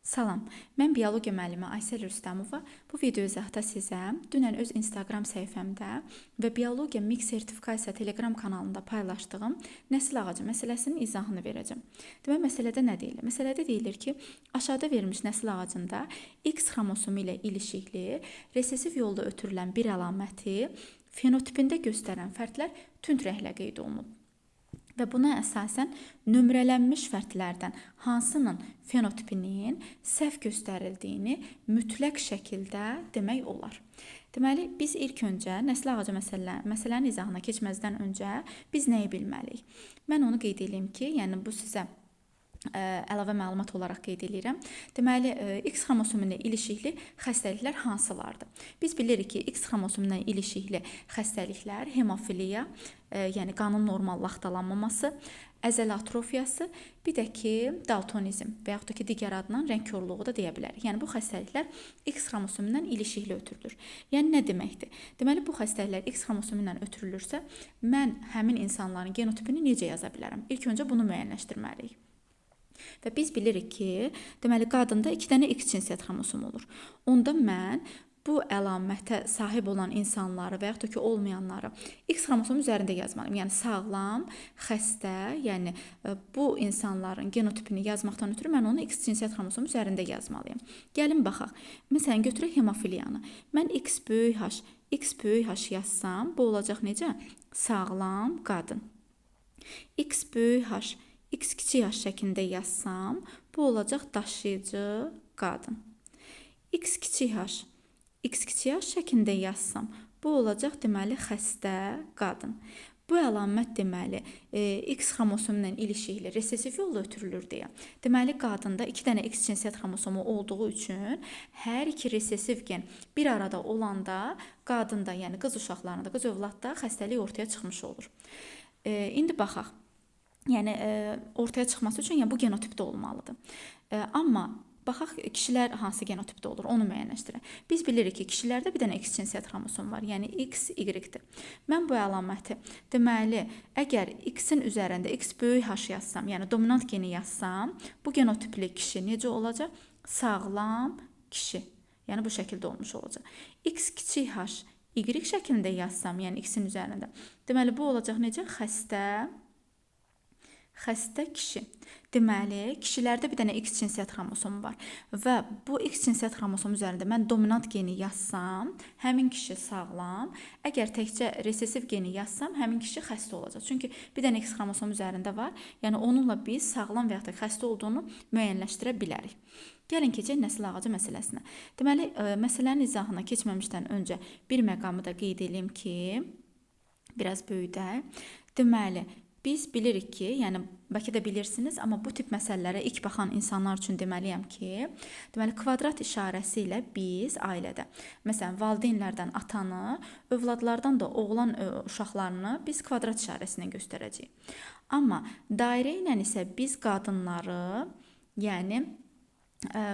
Salam, mən biologiya müəllimi Aysel Rüstəmova. Bu video izahda sizə dünən öz Instagram səhifəmdə və Biologiya Mix Sertifikasiya Telegram kanalında paylaşdığım nəsil ağacı məsələsinin izahını verəcəm. Deməli, məsələdə nə deyilir? Məsələdə deyilir ki, aşağıda verilmiş nəsil ağacında X xromosomu ilə ilişikli, resesiv yolda ötürülən bir əlaməti fenotipində göstərən fərdlər tünd rənglə qeyd olunub. Və buna əsasən nömrələnmiş fərdlərdən hansının fenotipinin səhv göstərildiyini mütləq şəkildə demək olar. Deməli, biz ilk öncə nəsil ağacı məsələnin izahına keçməzdən öncə biz nəyi bilməliyik? Mən onu qeyd eləyim ki, yəni bu sizə əlavə məlumat olaraq qeyd eləyirəm. Deməli, X xromosomu ilə ilişikli xəstəliklər hansılardır? Biz bilirik ki, X xromosomu ilə ilişikli xəstəliklər hemofiliya, yəni qanın normal laxtalanmaması, əzələ atrofiyası, bir də ki, daltonizm və yaxud da ki, digər adla rəng korluğu da deyə bilərik. Yəni bu xəstəliklər X xromosomu ilə ilişikli ötürülür. Yəni nə deməkdir? Deməli, bu xəstəliklər X xromosomu ilə ötürülürsə, mən həmin insanların genotipini necə yaza bilərəm? İlk öncə bunu müəyyənləşdirməliyik. Və biz bilirik ki, deməli, qadında 2 dənə X cinsiyyət xromosomu olur. Onda mən bu əlamətə sahib olan insanları və yaxud da ki, olmayanları X xromosomu üzərində yazmalıyam. Yəni sağlam, xəstə, yəni bu insanların genotipini yazmaqdan ötürü mən onu X cinsiyyət xromosomu üzərində yazmalıyam. Gəlin baxaq. Məsələn, götürək hemofiliyanı. Mən X böyük H, X böyük H yazsam, bu olacaq necə? Sağlam qadın. X böyük H, X kiçik H şəklində yazsam, bu olacaq daşıyıcı qadın. X kiçik H, X kiçik H şəklində yazsam, bu olacaq deməli xəstə qadın. Bu əlamət deməli X xromosomu ilə ilişikli resesiv yolla ötürülür deyə. Deməli, qadında 2 dənə X cinsiyyət xromosomu olduğu üçün hər iki resesiv gen bir arada olanda qadında, yəni qız uşaqlarında, qız övladda xəstəlik ortaya çıxmış olur. İndi baxaq. Yəni ortaya çıxması üçün yəni, bu genotipdə olmalıdır. Amma baxaq kişilər hansı genotipdə olur, onu müəyyənləşdirək. Biz bilirik ki, kişilərdə bir dənə X cinsiyyət xromosomu var, yəni X, Y-dir. Mən bu əlaməti, deməli, əgər X-in üzərində X böyük H yazsam, yəni dominant geni yazsam, bu genotipli kişi necə olacaq? Sağlam kişi. Yəni bu şəkildə olmuş olacaq. X kiçik H, Y şəklində yazsam, yəni X-in üzərində. Deməli, bu olacaq necə? Xəstə kişi. Deməli, kişilərdə bir dənə X cinsiyyət xromosomu var və bu X cinsiyyət xromosomu üzərində mən dominant geni yazsam, həmin kişi sağlam. Əgər təkcə resesiv geni yazsam, həmin kişi xəstə olacaq. Çünki bir dənə X xromosomu üzərində var. Yəni onunla biz sağlam və yaxud da xəstə olduğunu müəyyənləşdirə bilərik. Gəlin keçək nəsil ağacı məsələsinə. Deməli, məsələnin izahına keçməmişdən öncə bir məqamı da qeyd eləyim ki, biraz böyüdək. Deməli, biz bilirik ki, yəni bəlkə də bilirsiniz, amma bu tip məsələlərə ilk baxan insanlar üçün deməliyəm ki, deməli kvadrat işarəsi ilə biz ailədə, məsələn, valideynlərdən atanı, övladlardan da oğlan uşaqlarını biz kvadrat işarəsi ilə göstərəcəyik. Amma dairə ilə isə biz qadınları, yəni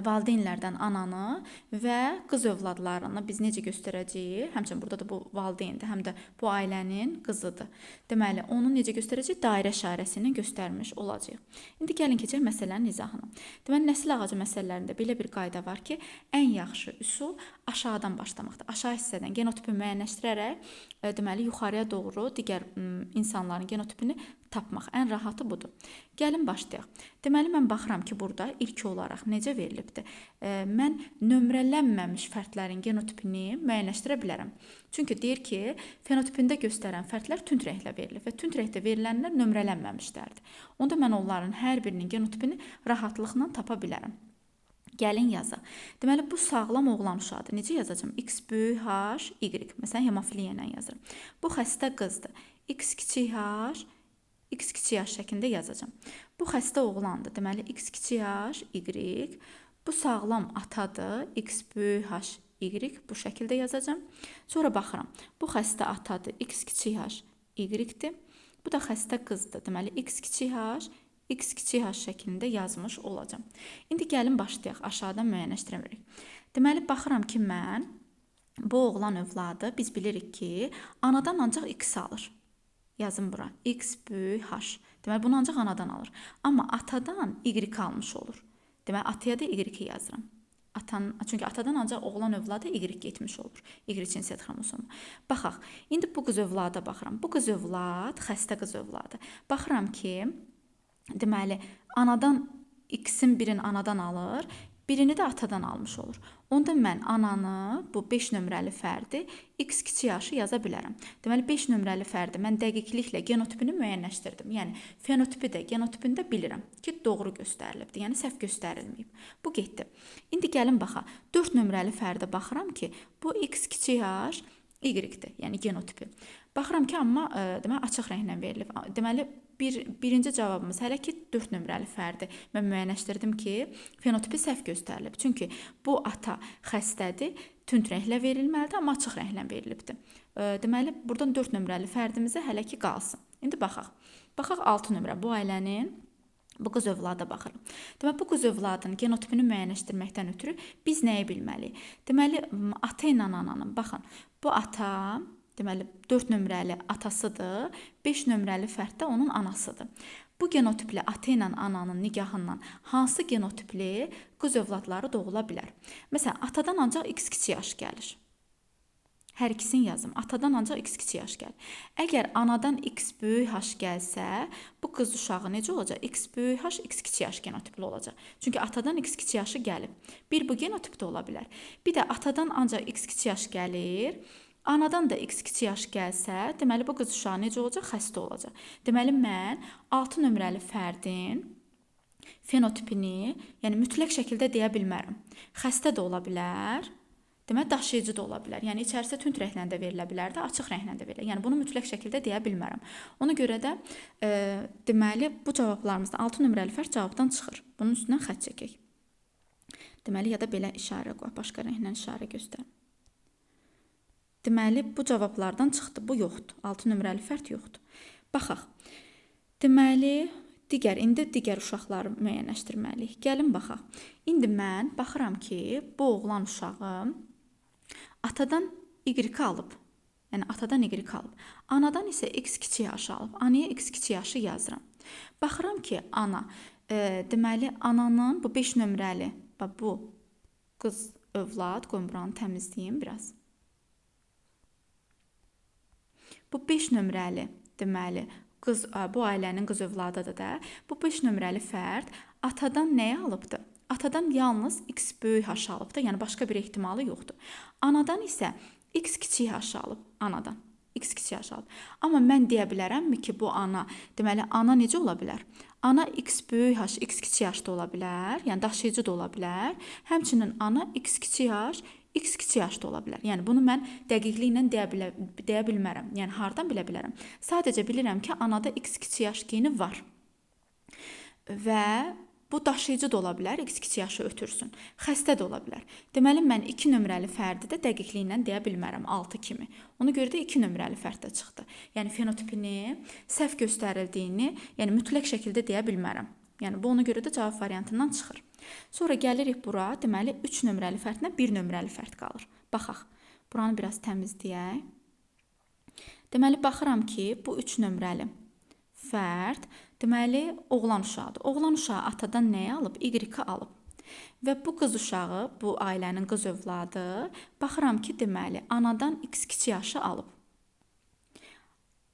valideynlərdən ananı və qız övladlarını biz necə göstərəcəyik? Həmçinin burada da bu valideyndir, həm də bu ailənin qızıdır. Deməli, onu necə göstərəcəyik? Dairə işarəsi ilə göstərmiş olacağıq. İndi gəlin keçək məsələnin izahına. Deməli, nəsil ağacı məsələlərində belə bir qayda var ki, ən yaxşı üsul aşağıdan başlamaqdır. Aşağı hissədən genotipi müəyyənləşdirərək, deməli, yuxarıya doğru digər insanların genotipini tapmaq. Ən rahatı budur. Gəlin başlayaq. Deməli, mən baxıram ki, burada ilk olaraq necə verilibdir? Mən nömrələnməmiş fərdlərin genotipini müəyyənləşdirə bilərəm. Çünki deyir ki, fenotipində göstərən fərdlər tünd rənglə verilib və tünd rəngdə verilənlər nömrələnməmişlərdir. Onda mən onların hər birinin genotipini rahatlıqla tapa bilərəm. Gəlin yazaq. Deməli, bu sağlam oğlan uşağıdır. Necə yazacağam? X böyük H, Y. Məsələn, hemofiliya ilə yazıram. Bu xəstə qızdır. X kiçik H, X kiçik H şəklində yazacağam. Bu xəstə oğlandır. Deməli, X kiçik H, Y. Bu sağlam atadır. X böyük H, Y. Bu şəkildə yazacağam. Sonra baxıram. Bu xəstə atadır. X kiçik H, Y-dir. Bu da xəstə qızdır. Deməli, X kiçik H, X kiçik H şəklində yazmış olacağam. İndi gəlin başlayaq. Aşağıdan müəyyənləşdirə. Deməli, baxıram ki, mən bu oğlan övladı biz bilirik ki, anadan ancaq X alır. Yazın bura. X böyük H. Deməli, bunu ancaq anadan alır. Amma atadan Y almış olur. Deməli, ataya da Y yazıram. Çünki atadan ancaq oğlan övladı Y getmiş olur. Y cinsiyyət xromosomu. Baxaq. İndi bu qız övlada baxıram. Bu qız övlad xəstə qız övladı. Baxıram ki, deməli, anadan X-in birini anadan alır, birini də atadan almış olur. Onda mən ananı, bu 5 nömrəli fərdi X kiçik yaşı yaza bilərəm. Deməli, 5 nömrəli fərdi mən dəqiqliklə genotipini müəyyənləşdirdim. Yəni, fenotipi də, genotipini də bilirəm ki, doğru göstərilibdir. Yəni, səhv göstərilməyib. Bu getdi. İndi gəlin baxaq. 4 nömrəli fərdə baxıram ki, bu X kiçik yaş Y-dir, yəni genotipi. Baxıram ki, amma deməli, açıq rənglə verilib. Deməli, birinci cavabımız hələ ki 4 nömrəli fərdi. Mən müəyyənləşdirdim ki, fenotipi səhv göstərilib. Çünki bu ata xəstədir, tünd rənglə verilməlidir, amma açıq rənglə verilibdir. Deməli, buradan 4 nömrəli fərdimizə hələ ki qalsın. İndi baxaq. Baxaq 6 nömrə bu ailənin bu qız övlada baxıram. Deməli, bu qız övladının genotipini müəyyənləşdirməkdən ötürü biz nəyi bilməliyik? Deməli, ata ilə ananın, baxın, bu ata, deməli, 4 nömrəli atasıdır, 5 nömrəli fərd də onun anasıdır. Bu genotipli ata ilə ananın nigahından hansı genotipli qız övladları doğula bilər? Məsələn, atadan ancaq X kiçik yaş gəlir. Hər ikisini yazım. Atadan ancaq X kiçik yaş gəlir. Əgər anadan X böyük H gəlsə, bu qız uşağı necə olacaq? X böyük H, X kiçik yaş genotipli olacaq. Çünki atadan X kiçik yaşı gəlib. Bir bu genotipdə ola bilər. Bir də atadan ancaq X kiçik yaş gəlir. Anadan da X kiçik yaş gəlsə, deməli bu qız uşağı necə olacaq? Xəstə olacaq. Deməli mən 6 nömrəli fərdin fenotipini, yəni mütləq şəkildə deyə bilmərəm. Xəstə də ola bilər. Deməli, daşıyıcı da ola bilər. Yəni, içərisi tünd rənglə də verilə bilər də, açıq rənglə də verilə. Yəni, bunu mütləq şəkildə deyə bilmərəm. Ona görə də, deməli, bu cavablarımızdan 6 nömrəli fərd cavabdan çıxır. Bunun üstündən xətt çəkək. Deməli, ya da belə işarə qoyaq, başqa rənglə işarə göstərim. Deməli, bu cavablardan çıxdı. Bu yoxdur. 6 nömrəli fərd yoxdur. Baxaq. Deməli, indi digər uşaqları müəyyənləşdirməliyik. Gəlin baxaq. İndi mən baxıram ki, bu oğlan uşağı atadan Y alıb. Yəni, atadan Y alıb. Anadan isə X kiçik yaşı alıb. Anaya X kiçik yaşı yazıram. Baxıram ki, ana, deməli, ananın bu 5 nömrəli, bax, bu qız övlad, qoyun buranı təmizləyim biraz. Bu 5 nömrəli, deməli, qız, bu ailənin qız övladıdır da. Bu 5 nömrəli fərd atadan nəyi alıbdır? Atadan yalnız X böyük H alıbdır, yəni başqa bir ehtimalı yoxdur. Anadan isə X kiçik H alıb, anadan. X kiçik H alıb. Amma mən deyə bilərəmmi ki, bu ana, deməli, ana necə ola bilər? Ana X böyük H, X kiçik H da ola bilər, yəni daşıyıcı da ola bilər. Həmçinin ana X kiçik H, X kiçik H da ola bilər. Yəni, bunu mən dəqiqliklə deyə bilmərəm. Yəni, hardan bilə bilərəm? Sadəcə bilirəm ki, anada X kiçik H geni var. Və bu daşıyıcı da ola bilər, X kiçik yaşı ötürsün. Xəstə də ola bilər. Deməli, mən 2 nömrəli fərdi də dəqiqliklə deyə bilmərəm, 6 kimi. Ona görə də 2 nömrəli fərd də çıxdı. Yəni, fenotipini, səhv göstərildiyini, yəni mütləq şəkildə deyə bilmərəm. Yəni, bu ona görə də cavab variantından çıxır. Sonra gəlirik bura, deməli, 3 nömrəli fərdlə 1 nömrəli fərd qalır. Baxaq, buranı biraz təmizləyək. Deməli, baxıram ki, bu 3 nömrəli fərd, deməli, oğlan uşağıdır. Oğlan uşağı atadan nəyi alıb? Y alıb. Və bu qız uşağı, bu ailənin qız övladı, baxıram ki, deməli, anadan X kiçik yaşı alıb.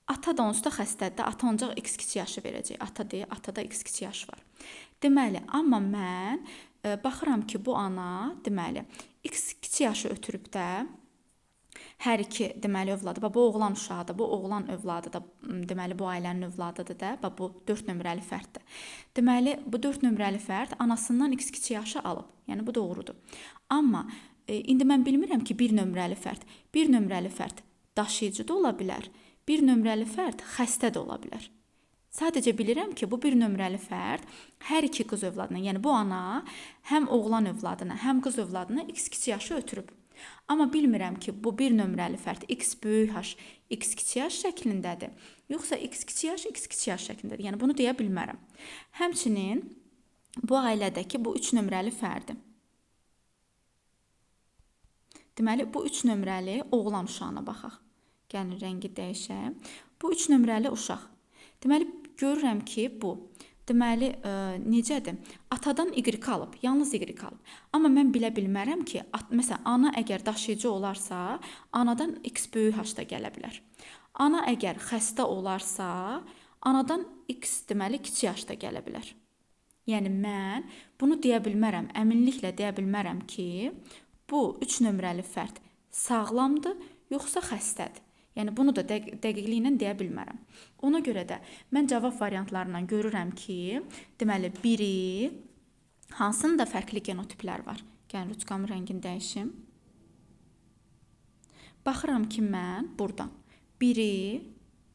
Ata da onsuz da xəstədir. Ata ancaq X kiçik yaşı verəcək. Ata deyir, atada X kiçik yaşı var. Deməli, amma mən baxıram ki, bu ana, deməli, X kiçik yaşı ötürüb də hər iki, deməli, övladı, bax, bu oğlan uşağıdır, bu oğlan övladı da, deməli, bu ailənin övladıdır da, bax, bu 4 nömrəli fərddir. Deməli, bu 4 nömrəli fərd anasından X kiçik yaşı alıb. Yəni, bu doğrudur. Amma indi mən bilmirəm ki, 1 nömrəli fərd, 1 nömrəli fərd daşıyıcı da ola bilər, 1 nömrəli fərd xəstə də ola bilər. Sadəcə bilirəm ki, bu 1 nömrəli fərd hər iki qız övladına, yəni bu ana həm oğlan övladına, həm qız övladına X kiçik yaşı ötürüb. Amma bilmirəm ki, bu 1 nömrəli fərd X böyük H, X kiçik H şəklindədir, yoxsa X kiçik H, X kiçik H şəklindədir. Yəni, bunu deyə bilmərəm. Həmçinin bu ailədəki bu 3 nömrəli fərdi. Deməli, bu 3 nömrəli oğlan uşağına baxaq. Gəlin, rəngi dəyişək. Bu 3 nömrəli uşaq. Deməli, görürəm ki, bu Deməli, necədir? Atadan Y alıb, yalnız Y alıb. Amma mən bilə bilmərəm ki, məsələn, ana əgər daşıyıcı olarsa, anadan X böyük H da gələ bilər. Ana əgər xəstə olarsa, anadan X deməli kiçik H da gələ bilər. Yəni mən bunu deyə bilmərəm, əminliklə deyə bilmərəm ki, bu 3 nömrəli fərd sağlamdır yoxsa xəstədir. Yəni bunu da dəqiqliklə deyə bilmərəm. Ona görə də mən cavab variantlarından görürəm ki, deməli biri hansında fərqli genotiplər var. Gəlin ruçkamın rəngini dəyişim. Baxıram ki, mən buradan biri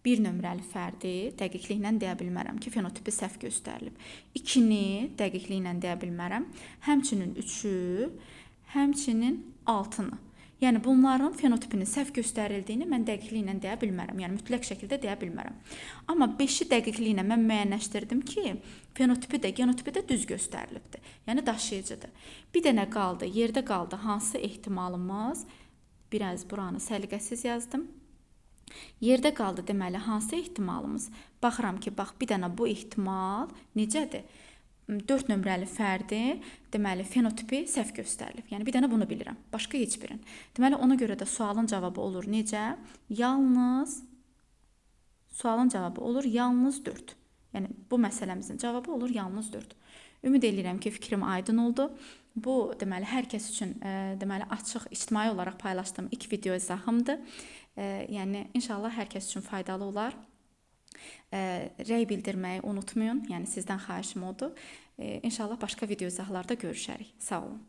1 nömrəli fərdi dəqiqliklə deyə bilmərəm ki, fenotipi səhv göstərilib. 2-ni dəqiqliklə deyə bilmərəm. Həmçinin 3-ü, həmçinin 6-nı. Yəni bunların fenotipinin səhv göstərildiyini mən dəqiqliklə deyə bilmərəm. Yəni mütləq şəkildə deyə bilmərəm. Amma 5-i dəqiqliklə mən müəyyənləşdirdim ki, fenotipi də, genotipi də düz göstərilibdir. Yəni daşıyıcıdır. Bir dənə qaldı, yerdə qaldı hansı ehtimalımız? Biraz buranı səliqəsiz yazdım. Yerdə qaldı deməli hansı ehtimalımız? Baxıram ki, bax bir dənə bu ehtimal necədir? 4 nömrəli fərdi, deməli fenotipi səhv göstərilib. Yəni bir dənə bunu bilirəm, başqa heç birini. Deməli ona görə də sualın cavabı olur necə? Yalnız sualın cavabı olur yalnız 4. Yəni bu məsələmizin cavabı olur yalnız 4. Ümid eləyirəm ki, fikrim aydın oldu. Bu deməli hər kəs üçün deməli açıq ictimai olaraq paylaşdığım ilk video izahımdır. Yəni inşallah hər kəs üçün faydalı olar. Rəy bildirməyi unutmayın. Yəni sizdən xahişim odur. İnşallah başqa video izahlarda görüşərik. Sağ olun.